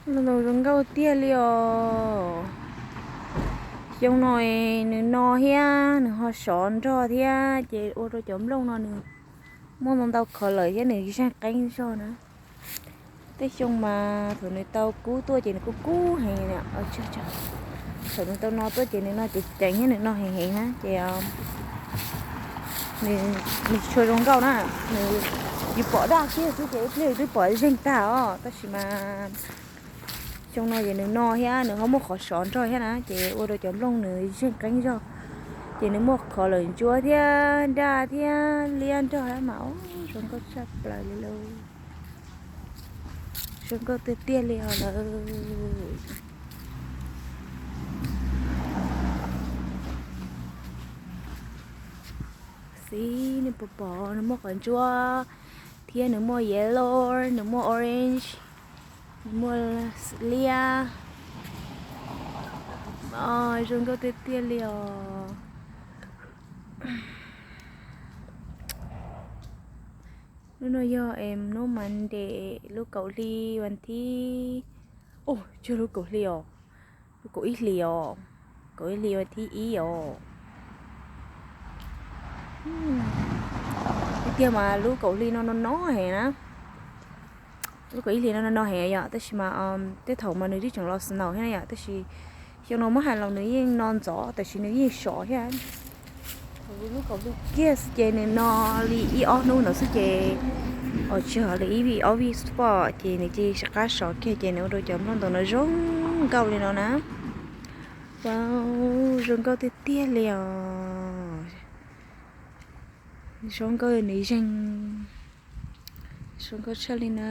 Zoo nkauj tiag li os. Xyoo no nws no thiab nws ho sov nrog thiab ces ua rau cov nplooj no nws muaj ntau ntau color thiab nws zeeg qeeb zog na. Tej xyoo mas thaum nws tau kub tuaj ces nws kub kub heev. Thaum nws tau no tuaj ces nws no ceev ceev thiab nws no heev heev na ces nws tsis tshua zoo nkauj na. Nws yus pom daj kiag xwb ces ib pliag yus twb pom zeeg tag os. Tab sis mas xyoo no ces nws no thiab nws ho muaj qhov sov nrog thiab na ces ua rau cov nplooj nws zeeg qeeb zog. Ces nws muaj color ntsuab thiab daj thiab liab nrog thiab mas zoo nkauj tshaj plaws li lauj. Zoo nkauj tiag tiag li os lawm. Xib nej puas pom, nws muaj qhov ntsuab thiab nws muaj yellow, nws muaj orange, nws muaj liab. Zoo nkauj tiag tiag li os. Hnub no yog hnub Monday lub kaum hli vas thib, tsis yog lub kaum hli os, lub kaum ib hlis os, kaum ib hlis vas thib ib os. Tiag tiag mas lub kaum hli no no no heev na. Lub kaum ib hlis no no no heev yom, tab sis mas tej thaum mas nws twb tseem los snow thiab na yom, tab sis xyoo no muab hais los nws yeej no ntxov tab sis nws yeej sov thiab. Thaum lub kaum hli kiag ces nws no li ib ob hnub no xwb ces, tsis yog li ib vij ob vij xwb pob ces nws cia li sib qab sov kiag ces nws ua rau cov nplooj ntoo no zoo nkauj li no na. Wow, zoo nkauj tiag tiag li os. Zoo nkauj nws zeeg, zoo nkauj tshaj li na.